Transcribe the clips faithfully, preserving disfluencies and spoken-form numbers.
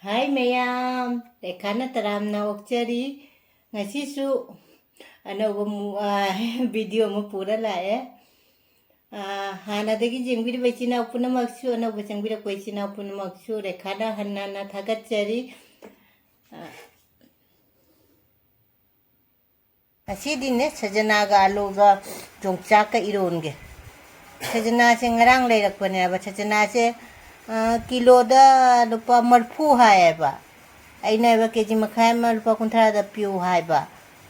ꯍꯥꯏ ꯃꯌꯥꯝ, ꯔꯦꯈꯥꯅ ꯇꯔꯥꯝꯅ ꯑꯣꯛꯆꯔꯤ꯫ ꯉꯁꯤꯁꯨ ꯑꯅꯧꯕ ꯃꯨ-, ꯑ, video ꯑꯃ ꯄꯨꯔ ꯂꯥꯛꯑꯦ꯫ ꯑ, ꯍꯥꯟꯅꯗꯒꯤ ꯌꯦꯡꯕꯤꯔꯤꯕ ꯏꯆꯤꯟ ꯏꯅꯥꯎ ꯄꯨꯝꯅꯃꯛꯁꯨ, ꯑꯅꯧꯕ ꯆꯪꯕꯤꯔꯛꯄ ꯏꯆꯤꯟ ꯏꯅꯥꯎ ꯄꯨꯝꯅꯃꯛꯁꯨ ꯔꯦꯈꯥꯅ ꯍꯟꯅ ꯍꯟꯅ ꯊꯥꯒꯠꯆꯔꯤ꯫ ꯑ, ꯉꯁꯤꯗꯤꯅꯦ, ꯁꯖꯅꯥꯒ ꯑꯂꯨꯒ ꯌꯣꯡꯆꯥꯛꯀ ꯏꯔꯣꯟꯒꯦ꯫ ꯁꯖꯅꯥꯁꯦ ꯉꯔꯥꯡ ꯂꯩꯔꯛꯄꯅꯦꯕ꯫ ꯁꯖꯅꯥꯁꯦ, ꯑ, ꯀꯤꯂꯣꯗ ꯂꯨꯄꯥ ꯃꯔꯤꯐꯨ ꯍꯥꯏꯌꯦꯕ꯫ ꯑꯩꯅ ꯍꯥꯏꯕ ꯀꯦ ꯖꯤ ꯃꯈꯥꯏ ꯑꯃ ꯂꯨꯄꯥ ꯀꯨꯟꯊ꯭ꯔꯥꯗ ꯄꯤꯌꯨ ꯍꯥꯏꯕ꯫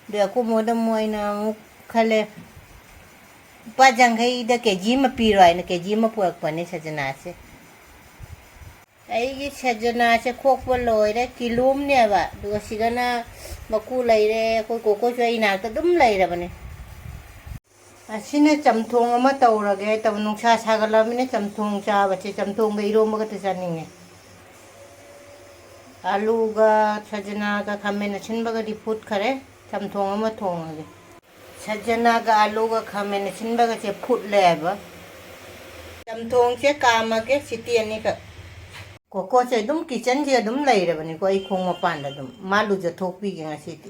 ꯑꯗꯨ ꯑꯩꯈꯣꯏ ꯃꯣꯗ ꯑꯃꯨꯛ ꯑꯩꯅ ꯑꯃꯨꯛ ꯈꯜꯂꯦ, ꯂꯨꯄꯥ ꯌꯥꯡꯈꯩꯗ ꯀꯦ ꯖꯤ ꯑꯃ ꯄꯤꯔꯣ ꯍꯥꯏꯅ ꯀꯦ ꯖꯤ ꯑꯃ ꯄꯨꯔꯛꯄꯅꯦ ꯁꯖꯅꯥꯁꯦ꯫ ꯑꯩꯒꯤ ꯁꯖꯅꯥꯁꯦ ꯈꯣꯛꯄ ꯂꯣꯏꯔꯦ, ꯀꯤꯂꯣꯝꯅꯦꯕ꯫ ꯑꯗꯨꯒ ꯁꯤꯒꯅ ꯃꯀꯨ ꯂꯩꯔꯦ꯫ ꯑꯩꯈꯣꯏ ꯀꯣꯀꯣꯁꯨ ꯑꯩ ꯏꯅꯥꯛꯇ ꯑꯗꯨꯝ ꯂꯩꯔꯕꯅꯦ꯫ ꯑꯁꯤꯅ ꯆꯝꯊꯣꯡ ꯑꯃ ꯇꯧꯔꯒꯦ ꯇꯧꯕ꯫ ꯅꯨꯡꯁꯥ ꯁꯥꯒꯠꯂꯕꯅꯤꯅ ꯆꯝꯊꯣꯡ ꯆꯥꯕꯁꯦ, ꯆꯝꯊꯣꯡꯒ ꯏꯔꯣꯝꯕꯒꯇ ꯆꯥꯅꯤꯡꯉꯦ꯫ ꯑꯂꯨꯒ ꯁꯖꯅꯥꯒ ꯈꯥꯃꯦꯟ ꯑꯁꯤꯟꯕꯒꯗꯤ ꯐꯨꯠꯈꯔꯦ꯫ ꯆꯝꯊꯣꯡ ꯑꯃ ꯊꯣꯡꯉꯒꯦ꯫ ꯁꯖꯅꯥꯒ ꯑꯂꯨꯒ ꯈꯥꯃꯦꯟ ꯑꯁꯤꯟꯕꯒꯁꯦ ꯐꯨꯠꯂꯦꯕ꯫ ꯆꯝꯊꯣꯡꯁꯦ ꯀꯥꯝꯃꯒꯦ ꯁꯤꯇꯤ ꯑꯅꯤꯈꯛ꯫ ꯀꯣꯀꯣꯁꯦ ꯑꯗꯨꯝ ꯀꯤꯆꯟꯁꯦ ꯑꯗꯨꯝ ꯂꯩꯔꯕꯅꯤꯀꯣ, ꯑꯩ ꯈꯣꯡ ꯃꯄꯥꯟꯗ ꯑꯗꯨꯝ꯫ ꯃꯥ ꯂꯨꯖꯊꯣꯛꯄꯤꯒꯦ ꯉꯁꯤꯗꯤ꯫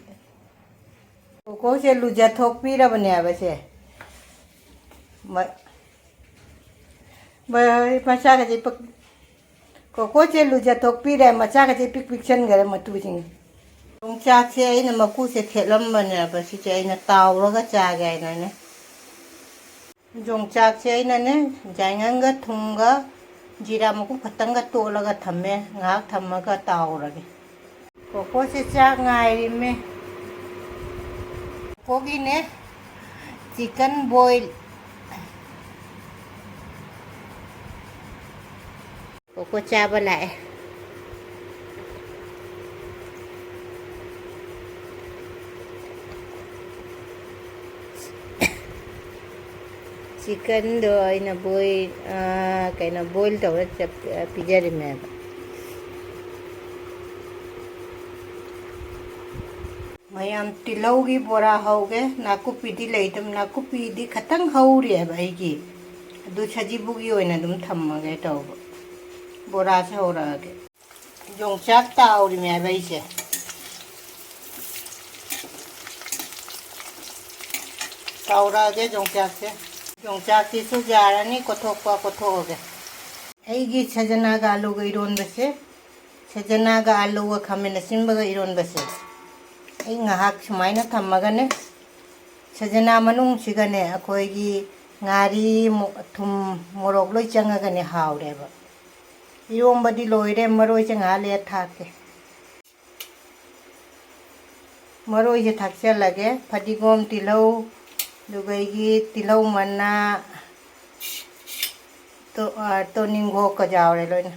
ꯀꯣꯀꯣꯁꯦ ꯂꯨꯖꯊꯣꯛꯄꯤꯔꯕꯅꯦꯕ ꯁꯦ꯫ ꯃ-, ꯃ-, ꯃꯆꯥꯒꯁꯦ ꯄꯛ-, ꯀꯣꯀꯣꯁꯦ ꯂꯨꯖꯊꯣꯛꯄꯤꯔꯦ, ꯃꯆꯥꯒꯁꯦ ꯄꯤꯛ ꯄꯤꯛꯁꯟꯈꯔꯦ ꯃꯇꯨꯁꯤꯡ꯫ ꯌꯣꯡꯆꯥꯛꯁꯦ ꯑꯩꯅ ꯃꯀꯨꯁꯦ ꯊꯦꯠꯂꯝꯕꯅꯦꯕ, ꯁꯤꯁꯦ ꯑꯩꯅ ꯇꯥꯎꯔꯒ ꯆꯥꯒꯦ ꯍꯥꯏꯅꯅꯦ꯫ ꯌꯣꯡꯆꯥꯛꯁꯦ ꯑꯩꯅꯅꯦ, ꯌꯥꯏꯉꯪꯒ ꯊꯨꯝꯒ ꯖꯤꯔꯥ ꯃꯀꯨ ꯈꯛꯇꯪꯒ ꯇꯣꯠꯂꯒ ꯊꯝꯃꯦ, ꯉꯥꯏꯍꯥꯛ ꯊꯝꯃꯒ ꯇꯥꯎꯔꯒꯦ꯫ ꯀꯣꯀꯣꯁꯦ ꯆꯥꯛ ꯉꯥꯏꯔꯤꯃꯦ꯫ ꯀꯣꯀꯣꯒꯤꯅꯦ chicken boil꯫ ꯀꯣꯀꯣ ꯆꯥꯕ ꯂꯥꯛꯑꯦ꯫ Chickenꯗꯣ ꯑꯩꯅ boil, ꯑ, ꯀꯩꯅꯣ, boil ꯇꯧꯔ ꯆꯞ-, ꯄꯤꯖꯔꯤꯃꯦꯕ꯫ ꯃꯌꯥꯝ, ꯇꯤꯜꯍꯧꯒꯤ ꯕꯣꯔꯥ ꯍꯧꯒꯦ꯫ ꯅꯥꯀꯨꯞꯄꯤꯗꯤ ꯂꯩꯇꯕ, ꯅꯥꯀꯨꯞꯄꯤꯗꯤ ꯈꯇꯪ ꯍꯧꯔꯤꯑꯕ ꯑꯩꯒꯤ꯫ ꯑꯗꯨ ꯁꯖꯤꯕꯨꯒꯤ ꯑꯣꯏꯅ ꯑꯗꯨꯝ ꯊꯝꯃꯒꯦ ꯇꯧꯕ꯫ ꯕꯣꯔꯥꯁꯦ ꯍꯧꯔꯛꯑꯒꯦ꯫ ꯌꯣꯡꯆꯥꯛ ꯇꯥꯎꯔꯤꯃꯦ ꯍꯥꯏꯕ ꯑꯩꯁꯦ꯫ ꯇꯥꯎꯔꯛꯑꯒꯦ ꯌꯣꯡꯆꯥꯛꯁꯦ꯫ ꯌꯣꯡꯆꯥꯛꯁꯤꯁꯨ ꯌꯥꯔꯅꯤ, ꯀꯣꯠꯊꯣꯛꯄ ꯀꯣꯠꯊꯣꯛꯑꯒꯦ꯫ ꯑꯩꯒꯤ ꯁꯖꯅꯥꯒ ꯑꯂꯨꯒ ꯏꯔꯣꯟꯕꯁꯦ, ꯁꯖꯅꯥꯒ ꯑꯂꯨꯒ ꯈꯥꯃꯦꯟ ꯑꯁꯤꯟꯕꯒ ꯏꯔꯣꯟꯕꯁꯦ, ꯑꯩ ꯉꯥꯏꯍꯥꯛ ꯁꯨꯃꯥꯏꯅ ꯊꯝꯃꯒꯅꯦ, ꯁꯖꯅꯥ ꯃꯅꯨꯡꯁꯤꯒꯅꯦ ꯑꯩꯈꯣꯏꯒꯤ ꯉꯥꯔꯤ, ꯃꯣ-, ꯊꯨꯝ, ꯃꯣꯔꯣꯛ ꯂꯣꯏ ꯆꯪꯉꯒꯅꯦ ꯍꯥꯎꯔꯦꯕ꯫ ꯏꯔꯣꯝꯕꯗꯤ ꯂꯣꯏꯔꯦ, ꯃꯔꯣꯏꯁꯦ ꯉꯥꯏꯍꯥꯛ ꯂꯩꯔ ꯊꯥꯛꯀꯦ꯫ ꯃꯔꯣꯏꯁꯦ ꯊꯥꯛꯆꯜꯂꯒꯦ, ꯐꯗꯤꯒꯣꯝ, ꯇꯤꯜꯍꯧ, ꯑꯗꯨꯒ ꯑꯩꯒꯤ ꯇꯤꯜꯍꯧ ꯃꯅꯥ, ꯇꯣ-, ꯑ, ꯇꯣꯅꯤꯡꯈꯣꯛꯀ ꯌꯥꯎꯔꯦ ꯂꯣꯏꯅ꯫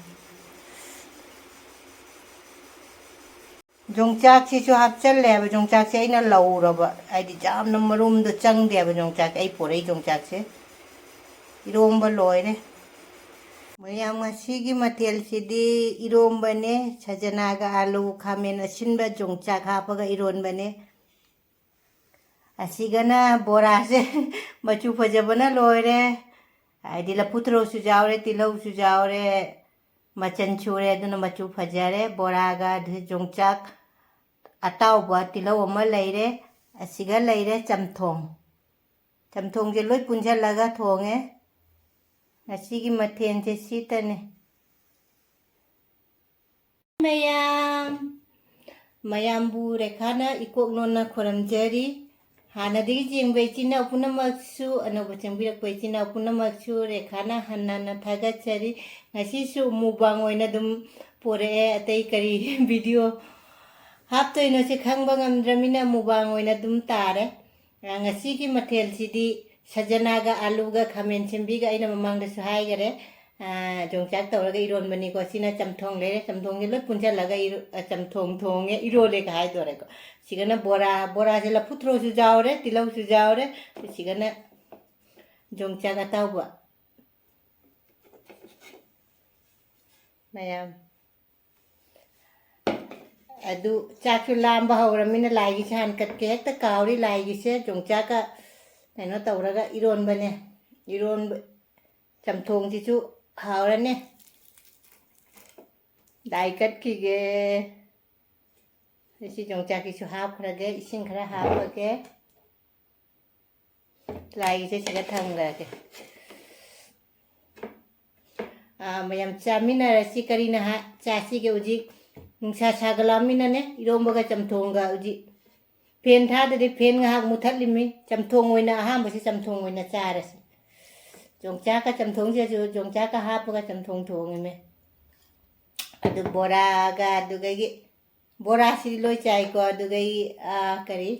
ꯌꯣꯡꯆꯥꯛꯁꯤꯁꯨ ꯍꯥꯞꯆꯜꯂꯦꯕ, ꯌꯣꯡꯆꯥꯛꯁꯦ ꯑꯩꯅ ꯂꯧꯔꯕ, ꯍꯥꯏꯗꯤ ꯌꯥꯝꯅ ꯃꯔꯨꯝꯗꯣ ꯆꯪꯗꯦꯕ ꯌꯣꯡꯆꯥꯛꯁꯦ, ꯑꯩ ꯄꯣꯔꯛꯏ ꯌꯣꯡꯆꯥꯛꯁꯦ꯫ ꯏꯔꯣꯝꯕ ꯂꯣꯏꯔꯦ꯫ ꯃꯌꯥꯝ, ꯉꯁꯤꯒꯤ ꯃꯊꯦꯜꯁꯤꯗꯤ ꯏꯔꯣꯝꯕꯅꯦ, ꯁꯖꯅꯥꯒ ꯑꯥꯂꯨ, ꯈꯥꯃꯦꯟ ꯑꯁꯤꯟꯕ, ꯌꯣꯡꯆꯥꯛ ꯍꯥꯞꯄꯒ ꯏꯔꯣꯟꯕꯅꯦ꯫ ꯑꯁꯤꯒꯅ ꯕꯣꯔꯥꯁꯦ ꯃꯆꯨ ꯐꯖꯕꯅ ꯂꯣꯏꯔꯦ꯫ ꯍꯥꯏꯗꯤ ꯂꯐꯨ ꯊꯔꯣꯁꯨ ꯌꯥꯎꯔꯦ, ꯇꯤꯜꯍꯧꯁꯨ ꯌꯥꯎꯔꯦ, ꯃꯆꯟ ꯁꯨꯔꯦ, ꯑꯗꯨꯅ ꯃꯆꯨ ꯐꯖꯔꯦ꯫ ꯕꯣꯔꯥꯒ ꯑꯗꯨ ꯌꯣꯡꯆꯥꯛ ꯑꯇꯥꯎꯕ ꯇꯤꯜꯍꯧ ꯑꯃ ꯂꯩꯔꯦ꯫ ꯑꯁꯤꯒ ꯂꯩꯔꯦ ꯆꯝꯊꯣꯡ꯫ ꯆꯝꯊꯣꯡꯁꯦ ꯂꯣꯏ ꯄꯨꯟꯁꯤꯜꯂꯒ ꯊꯣꯡꯉꯦ꯫ ꯉꯁꯤꯒꯤ ꯃꯊꯦꯜꯁꯦ ꯁꯤꯇꯅꯦ꯫ ꯃꯌꯥꯝ, ꯃꯌꯥꯝꯕꯨ ꯔꯦꯈꯥꯅ ꯏꯀꯣꯛ ꯅꯣꯟꯅ ꯈꯨꯔꯨꯝꯖꯔꯤ꯫ ꯍꯥꯟꯅꯗꯒꯤ ꯌꯦꯡꯕ ꯏꯆꯤꯟ ꯏꯅꯥꯎ ꯄꯨꯝꯅꯃꯛꯁꯨ, ꯑꯅꯧꯕ ꯆꯪꯕꯤꯔꯛꯄ ꯏꯆꯤꯟ ꯏꯅꯥꯎ ꯄꯨꯝꯅꯃꯛꯁꯨ ꯔꯦꯈꯥꯅ ꯍꯟꯅ ꯍꯟꯅ ꯊꯥꯒꯠꯆꯔꯤ꯫ ꯉꯁꯤꯁꯨ mukbang ꯑꯣꯏꯅ ꯑꯗꯨꯝ ꯄꯣꯔꯛꯑꯦ, ꯑꯇꯩ ꯀꯔꯤ video ꯍꯥꯞꯇꯣꯏꯅꯣꯁꯦ ꯈꯪꯕ ꯉꯝꯗ꯭ꯔꯃꯤꯅ mukbang ꯑꯣꯏꯅ ꯑꯗꯨꯝ ꯇꯥꯔꯦ꯫ ꯑ, ꯉꯁꯤꯒꯤ ꯃꯊꯦꯜꯁꯤꯗꯤ ꯁꯖꯅꯥꯒ ꯑꯥꯂꯨꯒ ꯈꯥꯃꯦꯟ ꯁꯤꯟꯕꯤꯒ ꯑꯩꯅ ꯃꯃꯥꯡꯗꯁꯨ ꯍꯥꯏꯈꯔꯦ꯫ ꯑ, ꯌꯣꯡꯆꯥꯛ ꯇꯧꯔꯒ ꯏꯔꯣꯟꯕꯅꯤꯀꯣ꯫ ꯁꯤꯅ ꯆꯝꯊꯣꯡ ꯂꯩꯔꯦ, ꯆꯝꯊꯣꯡꯁꯦ ꯂꯣꯏ ꯄꯨꯟꯁꯤꯜꯂꯒ ꯏꯔꯣ-, ꯑ, ꯆꯝꯊꯣꯡ ꯊꯣꯡꯉꯦ, ꯏꯔꯣꯜꯂꯦꯒ ꯍꯥꯏꯗꯣꯔꯦꯀꯣ꯫ ꯁꯤꯒꯅ ꯕꯣꯔꯥ, ꯕꯣꯔꯥꯁꯦ ꯂꯐꯨ ꯊꯔꯣꯁꯨ ꯌꯥꯎꯔꯦ, ꯇꯤꯜꯍꯧꯁꯨ ꯌꯥꯎꯔꯦ꯫ ꯁꯤꯒꯅ ꯌꯣꯡꯆꯥꯛ ꯑꯇꯥꯎꯕ꯫ ꯃꯌꯥꯝ꯫ ꯑꯗꯨ ꯆꯥꯛꯁꯨ ꯂꯥꯝꯕ ꯍꯧꯔꯃꯤꯅ ꯂꯥꯏꯒꯤꯁꯦ ꯍꯥꯟ ꯀꯠꯀꯦ꯫ ꯍꯦꯛꯇ ꯀꯥꯎꯔꯤ ꯂꯥꯏꯒꯤꯁꯦ꯫ ꯌꯣꯡꯆꯥꯛꯀ ꯀꯩꯅꯣ ꯇꯧꯔꯒ ꯏꯔꯣꯟꯕꯅꯦ꯫ ꯏꯔꯣꯟꯕ, ꯆꯝꯊꯣꯡꯁꯤꯁꯨ ꯍꯥꯎꯔꯅꯤ꯫ ꯂꯥꯏ ꯀꯠꯈꯤꯒꯦ꯫ ꯑꯩ ꯁꯤ ꯌꯣꯡꯆꯥꯛꯀꯤꯁꯨ ꯍꯥꯞꯈ꯭ꯔꯒꯦ, ꯏꯁꯤꯡ ꯈꯔ ꯍꯥꯞꯄꯒꯦ꯫ ꯂꯥꯏꯒꯤꯁꯦ ꯁꯤꯗ ꯊꯝꯈ꯭ꯔꯒꯦ꯫ ꯑꯥ, ꯃꯌꯥꯝ ꯆꯥꯃꯤꯟꯅꯔꯁꯤ꯫ ꯀꯔꯤꯅ ꯍꯥ-, ꯆꯥꯁꯤꯒꯦ ꯍꯧꯖꯤꯛ? ꯅꯨꯡꯁꯥ ꯁꯥꯒꯠꯂꯛꯑꯃꯤꯅꯅꯦ, ꯏꯔꯣꯝꯕꯒ ꯆꯝꯊꯣꯡꯒ ꯍꯧꯖꯤꯛ꯫ ꯐꯦꯟ ꯊꯥꯗꯗꯤ ꯐꯦꯟ ꯉꯥꯏꯍꯥꯛ ꯃꯨꯊꯠꯂꯤꯃꯤ꯫ ꯆꯝꯊꯣꯡ ꯑꯣꯏꯅ, ꯑꯍꯥꯟꯕꯁꯤ ꯆꯝꯊꯣꯡ ꯑꯣꯏꯅ ꯆꯥꯔꯁꯤ꯫ ꯌꯣꯡꯆꯥꯛꯀ ꯆꯝꯊꯣꯡꯁꯤꯗꯁꯨ ꯌꯣꯡꯆꯥꯛꯀ ꯍꯥꯞꯄꯒ ꯆꯝꯊꯣꯡ ꯊꯣꯡꯉꯤꯃꯤ꯫ ꯑꯗꯨ ꯕꯣꯔꯥꯒ, ꯑꯗꯨꯗꯒꯤ ꯕꯣꯔꯥꯁꯤꯗꯤ ꯂꯣꯏ ꯆꯥꯏꯀꯣ꯫ ꯑꯗꯨꯗꯒꯤ, ꯑꯥ, ꯀꯔꯤ?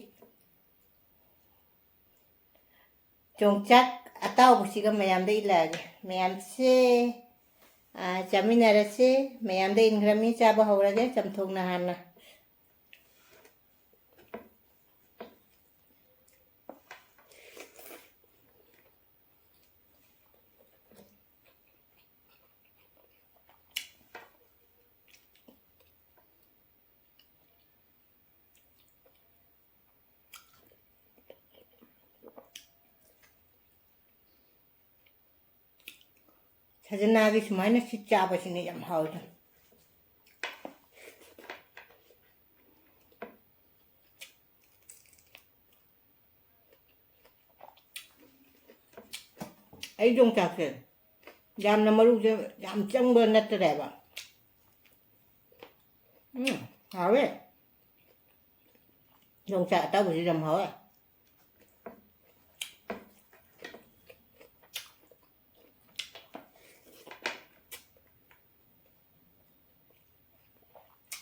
ꯌꯣꯡꯆꯥꯛ ꯑꯇꯥꯎꯕꯁꯤꯒ ꯃꯌꯥꯝꯗ ꯏꯜꯂꯛꯑꯒꯦ꯫ ꯃꯌꯥꯝꯁꯦ, ꯑꯥ, ꯆꯥꯃꯤꯟꯅꯔꯁꯦ꯫ ꯃꯌꯥꯝꯗ ꯏꯟꯈ꯭ꯔꯃꯤ, ꯆꯥꯕ ꯍꯧꯔꯒꯦ꯫ ꯆꯝꯊꯣꯡꯅ ꯍꯥꯟꯅ꯫ ꯁꯖꯅꯥꯒꯤ ꯁꯨꯃꯥꯏꯅ ꯁꯤ ꯆꯥꯕꯁꯤꯅ ꯌꯥꯝ ꯍꯥꯎꯋꯤꯗ꯫ ꯑꯩ ꯌꯣꯡꯆꯥꯛꯁꯦ ꯌꯥꯝꯅ ꯃꯔꯨꯁꯦ ꯌꯥꯝ ꯆꯪꯕ ꯅꯠꯇ꯭ꯔꯦꯕ꯫ ꯎꯝ, ꯍꯥꯎꯋꯦ꯫ ꯌꯣꯡꯆꯥꯛ ꯑꯇꯥꯎꯕꯁꯤ ꯌꯥꯝ ꯍꯥꯎꯋꯦ꯫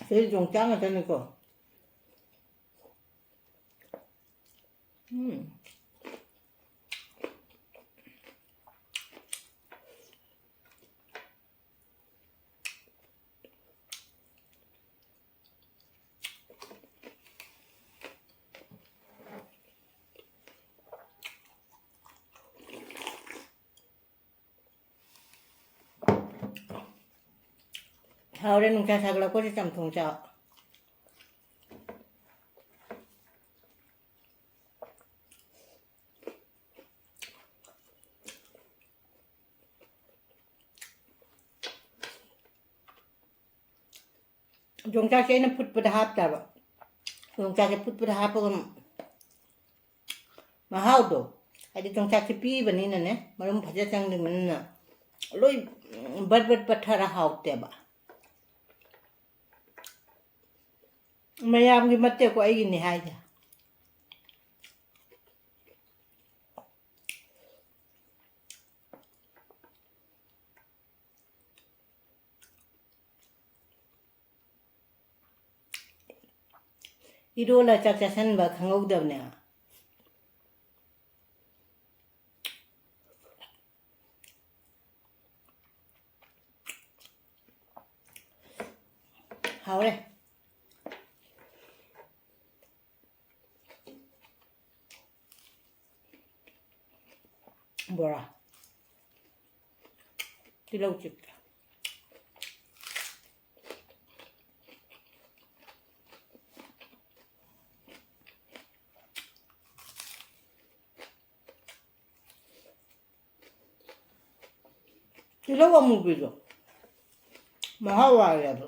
ꯁꯤꯗꯤ ꯌꯣꯡꯆꯥꯛ ꯉꯥꯛꯇꯅꯤꯀꯣ꯫ ꯎꯝ꯫ ꯍꯥꯎꯔꯦ, ꯅꯨꯡꯁꯥ ꯁꯥꯒꯠꯂꯛꯄꯁꯦ ꯆꯝꯊꯣꯡ ꯆꯥ꯫ ꯌꯣꯡꯆꯥꯛꯁꯦ ꯑꯩꯅ ꯐꯨꯠꯄꯗ ꯍꯥꯞꯇꯕ꯫ ꯌꯣꯡꯆꯥꯛꯁꯦ ꯐꯨꯠꯄꯗ ꯍꯥꯞꯄꯒ ꯃꯍꯥꯎꯗꯣ, ꯍꯥꯏꯗꯤ ꯌꯣꯡꯆꯥꯛꯁꯦ ꯄꯤꯕꯅꯤꯅꯅꯦ, ꯃꯔꯨꯝ ꯐꯖ ꯆꯪꯗꯕꯅꯤꯅ ꯂꯣꯏ ꯕꯠ ꯕꯠ ꯄꯠꯊꯔ ꯍꯥꯎꯇꯦꯕ꯫ ꯃꯌꯥꯝꯒꯤ ꯅꯠꯇꯦꯀꯣ, ꯑꯩꯒꯤꯅꯤ ꯍꯥꯏꯁꯦ꯫ ꯏꯔꯣꯜꯂ ꯆꯥꯛ ꯆꯥꯁꯟꯕ ꯈꯪꯍꯧꯗꯕꯅꯦ꯫ ꯍꯥꯎꯔꯦ꯫ ꯕꯣꯔꯥ꯫ ꯇꯤꯜꯍꯧ ꯆꯤꯞꯇ꯫ ꯇꯤꯜꯍꯧ ꯑꯃꯨꯕꯤꯗꯣ ꯃꯍꯥꯎ ꯋꯥꯠꯂꯦꯕ꯫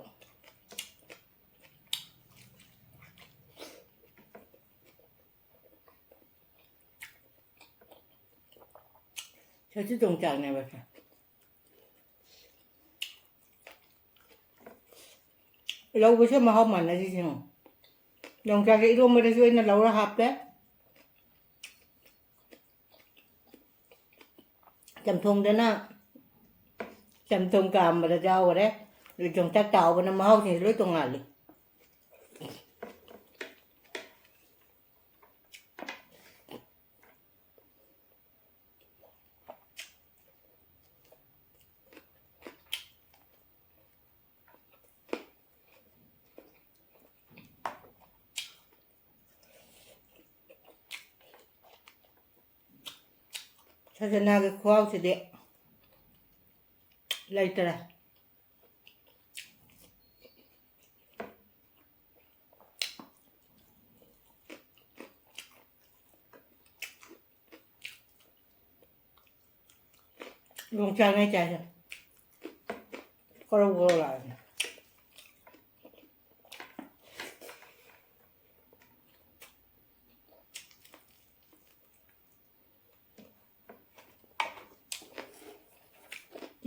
ꯁꯖꯤꯠ ꯌꯣꯡꯆꯥꯛꯅꯦꯕ ꯁꯦ꯫ ꯂꯧꯕꯁꯦ ꯃꯍꯥꯎ ꯃꯥꯟꯅꯔꯤꯁꯦ ꯌꯦꯡꯉꯣ꯫ ꯌꯣꯡꯆꯥꯛꯁꯦ ꯏꯔꯣꯝꯕꯗꯁꯨ ꯑꯩꯅ ꯂꯧꯔ ꯍꯥꯞꯄꯦ꯫ ꯆꯝꯊꯣꯡꯗꯅ, ꯆꯝꯊꯣꯡ ꯀꯥꯝꯕꯗ ꯌꯥꯎꯈꯔꯦ꯫ ꯑꯗꯨ ꯌꯣꯡꯆꯥꯛ ꯇꯥꯎꯕꯅ ꯃꯍꯥꯎꯁꯤꯡꯁꯦ ꯂꯣꯏ ꯇꯣꯡꯉꯥꯜꯂꯤ꯫ ꯁꯖꯅꯥꯒꯤ ꯈꯨꯍꯥꯎꯁꯤꯗꯤ ꯂꯩꯇꯔꯦ꯫ ꯌꯣꯡꯆꯥꯛꯅꯦ ꯆꯥꯏꯁꯦ꯫ ꯀꯔꯧ ꯀꯔꯧ ꯂꯥꯎꯔꯦ꯫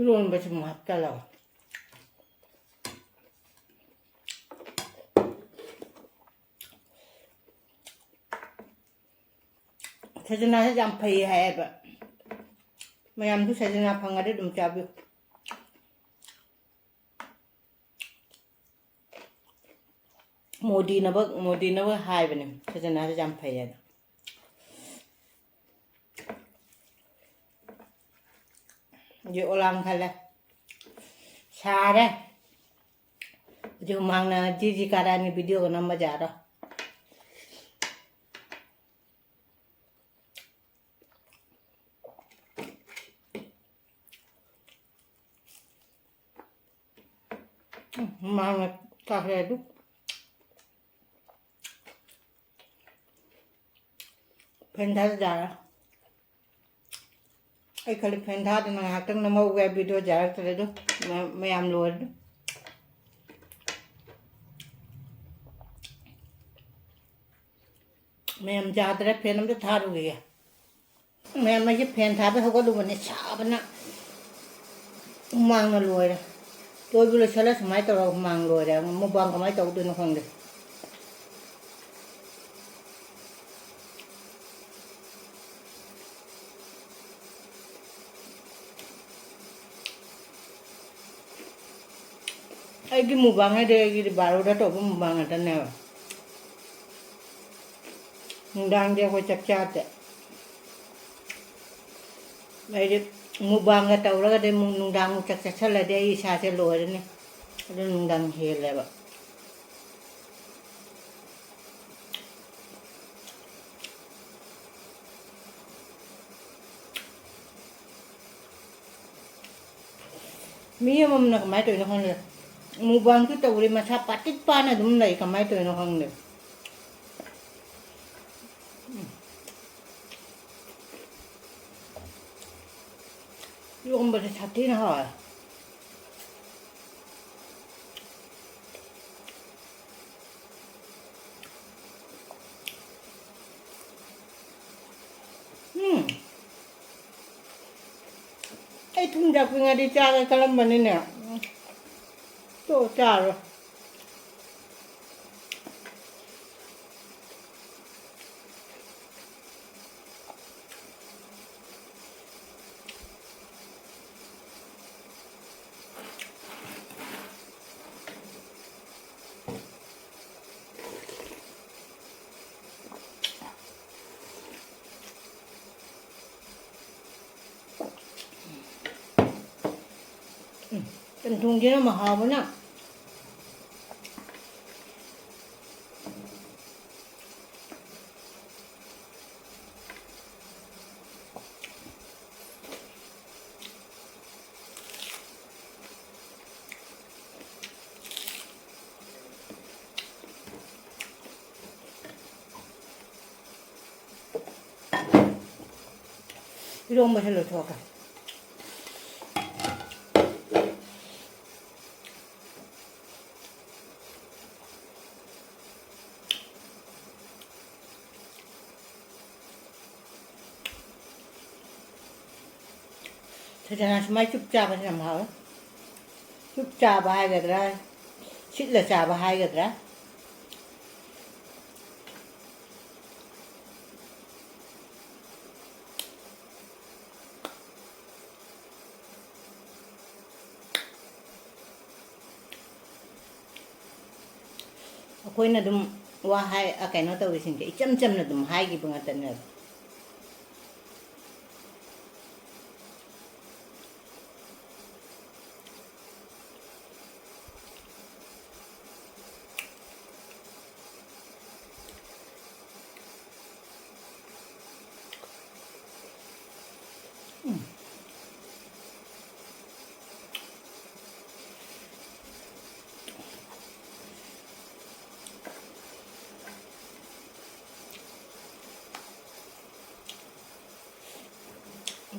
ꯏꯔꯣꯟꯕꯁꯨ ꯑꯃꯨꯛ ꯍꯥꯞꯆꯜꯂꯒ꯫ ꯁꯖꯅꯥꯁꯦ ꯌꯥꯝ ꯐꯩ ꯍꯥꯏꯌꯦꯕ꯫ ꯃꯌꯥꯝꯁꯨ ꯁꯖꯅꯥ ꯐꯪꯉꯗꯤ ꯑꯗꯨꯝ ꯆꯥꯕꯤꯌꯨ꯫ ꯃꯣꯗꯤꯅꯕ, ꯃꯣꯗꯤꯅꯕ ꯍꯥꯏꯕꯅꯦ ꯁꯖꯅꯥꯁꯦ ꯌꯥꯝ ꯐꯩ ꯍꯥꯏꯅ꯫ ꯍꯧꯖꯤꯛ ꯑꯣꯂꯥꯡ ꯈꯜꯂꯦ꯫ ꯁꯥꯔꯦ꯫ ꯍꯧꯖꯤꯛ ꯍꯨꯃꯥꯡꯅ ꯖꯤ ꯖꯤ ꯀꯥꯔꯛꯑꯅꯤ, ꯚꯤꯗꯤꯑꯣꯒ ꯅꯝꯕ ꯌꯥꯔꯣꯏ꯫ ꯎꯝ, ꯍꯨꯃꯥꯡꯅ ꯀꯥꯈ꯭ꯔꯦ ꯑꯗꯨ꯫ ꯐꯦꯟ ꯊꯥꯗ ꯌꯥꯔꯣꯏ꯫ ꯑꯩ ꯈꯜꯂꯤ ꯐꯦꯟ ꯊꯥꯗꯅ ꯉꯥꯏꯍꯥꯛꯇꯪ ꯅꯝꯍꯧꯒꯦ, ꯚꯤꯗꯤꯑꯣ ꯌꯥꯔꯛꯇ꯭ꯔꯦ ꯑꯗꯨ꯫ ꯃ-, ꯃꯌꯥꯝ ꯂꯣꯏꯔꯦ꯫ ꯃꯌꯥꯝ ꯌꯥꯗ꯭ꯔꯦ, ꯐꯦꯟ ꯑꯝꯇ ꯊꯥꯔꯨꯈꯤꯒꯦ꯫ ꯃꯌꯥꯝ, ꯑꯩꯁꯦ ꯐꯦꯟ ꯊꯥꯕꯩ ꯍꯧꯒꯠꯂꯨꯕꯅꯦ, ꯁꯥꯕꯅ ꯍꯨꯃꯥꯡꯅ ꯂꯣꯏꯔꯦ꯫ ꯂꯣꯏꯕꯨ ꯂꯣꯏꯁꯜꯂꯦ, ꯁꯨꯃꯥꯏꯅ ꯇꯧꯔꯒ ꯍꯨꯃꯥꯡ ꯂꯣꯏꯔꯦ꯫ ꯃꯨꯛꯕꯥꯡ ꯀꯃꯥꯏꯅ ꯇꯧꯗꯣꯏꯅꯣ ꯈꯪꯗꯦ꯫ ꯑꯩꯒꯤ ꯃꯨꯛꯕꯥꯡ ꯍꯥꯏꯗꯤ ꯑꯩꯒꯤꯗꯤ ꯕꯥꯔꯣꯗ ꯇꯧꯕ ꯃꯨꯛꯕꯥꯡ ꯉꯥꯛꯇꯅꯦꯕ꯫ ꯅꯨꯡꯗꯥꯡꯗꯤ ꯑꯩꯈꯣꯏ ꯆꯥꯛ ꯆꯥꯗꯦ꯫ ꯑꯩꯗꯤ ꯃꯨꯛꯕꯥꯡꯒ ꯇꯧꯔꯒꯗꯤ ꯑꯃꯨꯛ ꯅꯨꯡꯗꯥꯡꯃꯨꯛ ꯆꯥꯛ ꯆꯥꯁꯜꯂꯗꯤ ꯑꯩ ꯏꯁꯥꯁꯦ ꯂꯣꯏꯔꯅꯤ꯫ ꯑꯗꯨ ꯅꯨꯡꯗꯥꯡ ꯍꯦꯜꯂꯦꯕ꯫ ꯃꯤ ꯑꯃꯃꯝꯅ ꯀꯃꯥꯏꯅ ꯇꯧꯔꯤꯅꯣ ꯈꯪꯗꯦ꯫ ꯃꯨꯛꯕꯥꯡꯁꯨ ꯇꯧꯔꯤ, ꯃꯁꯥ ꯄꯥꯇꯤꯛ ꯄꯥꯅ ꯑꯗꯨꯝ ꯂꯩ, ꯀꯃꯥꯏꯅ ꯇꯧꯔꯤꯅꯣ ꯈꯪꯗꯦ꯫ ꯎꯝ꯫ ꯏꯔꯣꯝꯕꯁꯦ ꯁꯥꯊꯤꯅ ꯍꯥꯎꯋꯦ꯫ ꯎꯝ꯫ ꯑꯩ ꯄꯨꯡ ꯆꯥꯛꯄꯤꯉꯩꯗꯤ ꯆꯥꯒꯦ ꯈꯜꯂꯝꯕꯅꯤꯅꯦ꯫ ꯇꯣ ꯆꯥꯔꯣ꯫ ꯎꯝ, ꯆꯝꯊꯣꯡꯁꯤꯅ ꯃꯍꯥꯎꯕꯅ꯫ ꯏꯔꯣꯝꯕꯁꯦ ꯂꯣꯏꯊꯣꯛꯀꯦ꯫ ꯁꯖꯅꯥ ꯁꯨꯃꯥꯏ ꯆꯨꯞ ꯆꯥꯕꯁꯦ ꯌꯥꯝ ꯍꯥꯎꯋꯦ꯫ ꯆꯨꯞ ꯆꯥꯕ ꯍꯥꯏꯒꯗ꯭ꯔꯥ, ꯁꯤꯠꯂ ꯆꯥꯕ ꯍꯥꯏꯒꯗ꯭ꯔꯥ꯫ ꯑꯩꯈꯣꯏꯅ ꯑꯗꯨꯝ ꯋꯥ ꯍꯥꯏ, ꯑ, ꯀꯩꯅꯣ ꯇꯧꯔꯤꯁꯤꯡꯁꯦ ꯏꯆꯝ ꯆꯝꯅ ꯑꯗꯨꯝ ꯍꯥꯏꯈꯤꯕ ꯉꯥꯛꯇꯅꯦꯕ꯫ ꯎꯝ꯫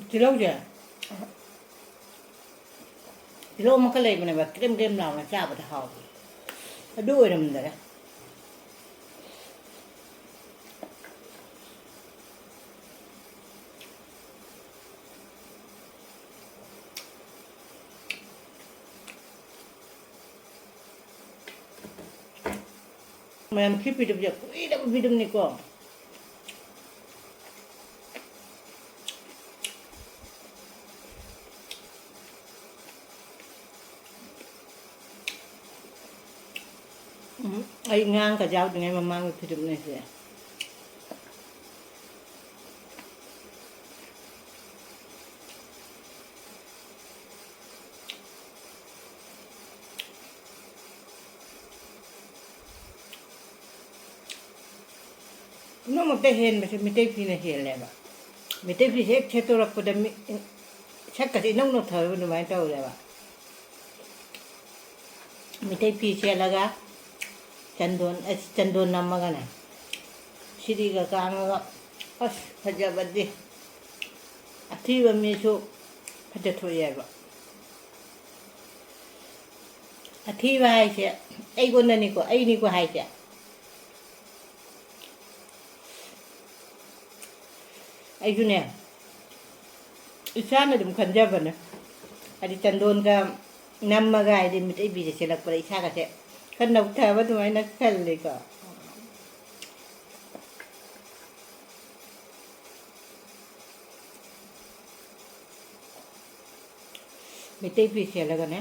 ꯇꯤꯜꯍꯧꯁꯦ, ꯇꯤꯜꯍꯧ ꯑꯃꯈꯛ ꯂꯩꯕꯅꯦꯕ, ꯀ꯭ꯔꯦꯝ ꯀ꯭ꯔꯦꯝ ꯂꯥꯎꯅ ꯆꯥꯕꯗ ꯍꯥꯎꯕ꯫ ꯑꯗꯨ ꯑꯣꯏꯔꯝꯗꯔꯦ꯫ ꯃꯌꯥꯝ ꯁꯤ ꯐꯤꯗꯝꯁꯦ ꯀꯨꯏꯔꯕ ꯐꯤꯗꯝꯅꯤꯀꯣ꯫ ꯎꯝ, ꯑꯩ ꯉꯥꯡꯒ ꯌꯥꯎꯗ꯭ꯔꯤꯉꯩ ꯃꯃꯥꯡꯒꯤ ꯐꯤꯗꯝꯅꯦ ꯁꯦ꯫ ꯄꯨꯝꯅꯃꯛꯇ ꯍꯦꯟꯕꯁꯦ ꯃꯤꯇꯩ ꯐꯤꯅ ꯍꯦꯜꯂꯦꯕ꯫ ꯃꯤꯇꯩ ꯐꯤꯁꯦ ꯍꯦꯛ ꯁꯦꯠꯇꯣꯔꯛꯄꯗ ꯃꯤ, ꯁꯛꯀꯁꯦ ꯏꯅꯧ ꯅꯧꯊꯕ ꯑꯗꯨꯃꯥꯏꯅ ꯇꯧꯔꯦꯕ꯫ ꯃꯤꯇꯩ ꯐꯤ ꯁꯦꯠꯂꯒ ꯆꯟꯗꯣꯟ, ꯑꯁ, ꯆꯟꯗꯣꯟ ꯅꯝꯃꯒꯅꯦ, ꯁꯤꯔꯤꯒ ꯀꯥꯡꯉꯒ, ꯑꯁ, ꯐꯖꯕꯗꯤ꯫ ꯑꯊꯤꯕ ꯃꯤꯁꯨ ꯐꯖꯊꯣꯛꯑꯦꯕ꯫ ꯑꯊꯤꯕ ꯍꯥꯏꯁꯦ ꯑꯩꯉꯣꯟꯗꯅꯤꯀꯣ, ꯑꯩꯅꯤꯀꯣ ꯍꯥꯏꯁꯦ꯫ ꯑꯩꯁꯨꯅꯦ, ꯏꯁꯥꯅ ꯑꯗꯨꯝ ꯈꯟꯖꯕꯅꯦ꯫ ꯍꯥꯏꯗꯤ ꯆꯟꯗꯣꯟꯒ ꯅꯝꯃꯒ, ꯍꯥꯏꯗꯤ ꯃꯤꯇꯩ ꯐꯤꯁꯦ ꯁꯦꯠꯂꯛꯄꯗ ꯏꯁꯥꯒꯁꯦ ꯈꯔ ꯅꯧꯊꯕ ꯑꯗꯨꯃꯥꯏꯅ ꯈꯜꯂꯤꯀꯣ꯫ ꯃꯩꯇꯩ ꯐꯤ ꯁꯦꯠꯂꯒꯅꯦ,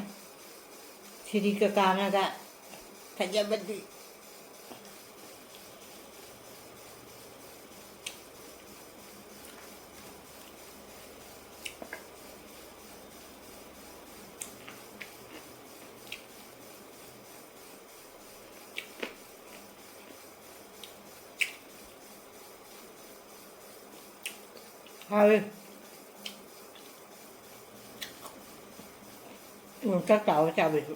ꯁꯤꯔꯤꯒ ꯀꯥꯡꯉꯒ ꯐꯖꯕꯗꯤ꯫ ꯍꯥꯎꯋꯦ꯫ ꯌꯣꯡꯆꯥꯛ ꯇꯥꯎꯔ ꯆꯥꯕꯁꯨ꯫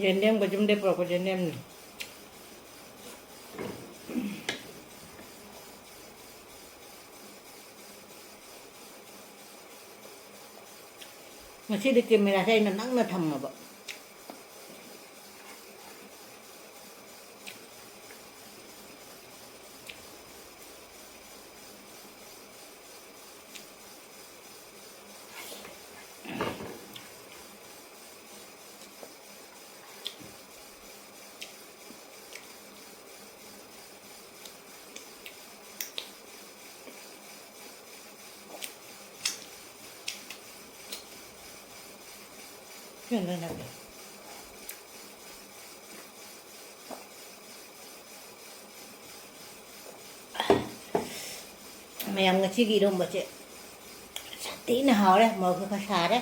ꯌꯦꯟꯗꯦꯝꯒ ꯌꯨꯝꯗꯩ ꯄꯨꯔꯛꯄ ꯌꯦꯟꯗꯦꯝꯅꯤ꯫ ꯉꯁꯤꯗꯤ ꯀꯦꯃꯦꯔꯥꯁꯦ ꯑꯩꯅ ꯅꯛꯅ ꯊꯝꯃꯕ꯫ ꯃꯌꯥꯝ, ꯉꯁꯤꯒꯤ ꯏꯔꯣꯝꯕꯁꯦ ꯁꯥꯊꯤꯅ ꯍꯥꯎꯔꯦ, ꯃꯣꯔꯣꯛꯁꯨ ꯈꯔ ꯁꯥꯔꯦ꯫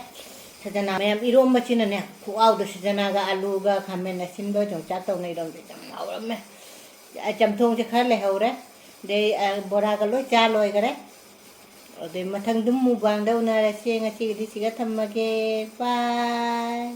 ꯁꯖꯅꯥ ꯃꯌꯥꯝ, ꯏꯔꯣꯝꯕꯁꯤꯅꯅꯦ, ꯈꯨꯍꯥꯎꯗꯣ ꯁꯖꯅꯥꯒ ꯑꯂꯨꯒ ꯈꯥꯃꯦꯟ ꯑꯁꯤꯟꯕ ꯌꯣꯡꯆꯥꯛ ꯇꯧꯅ ꯏꯔꯣꯝꯕꯁꯦ ꯌꯥꯝ ꯍꯥꯎꯔꯝꯃꯦ꯫ ꯑ, ꯆꯝꯊꯣꯡꯁꯦ ꯈꯔ ꯂꯩꯍꯧꯔꯦ꯫ ꯑꯗꯩ, ꯑ, ꯕꯣꯔꯥꯒ ꯂꯣꯏ ꯆꯥ ꯂꯣꯏꯈꯔꯦ꯫ ꯑꯗꯩ ꯃꯊꯪ ꯑꯗꯨꯝ ꯃꯨꯛꯕꯥꯡꯗ ꯎꯅꯔꯁꯦ꯫ ꯉꯁꯤꯒꯤꯗꯤ ꯁꯤꯒ ꯊꯝꯃꯒꯦ꯫ ꯕꯥꯏ꯫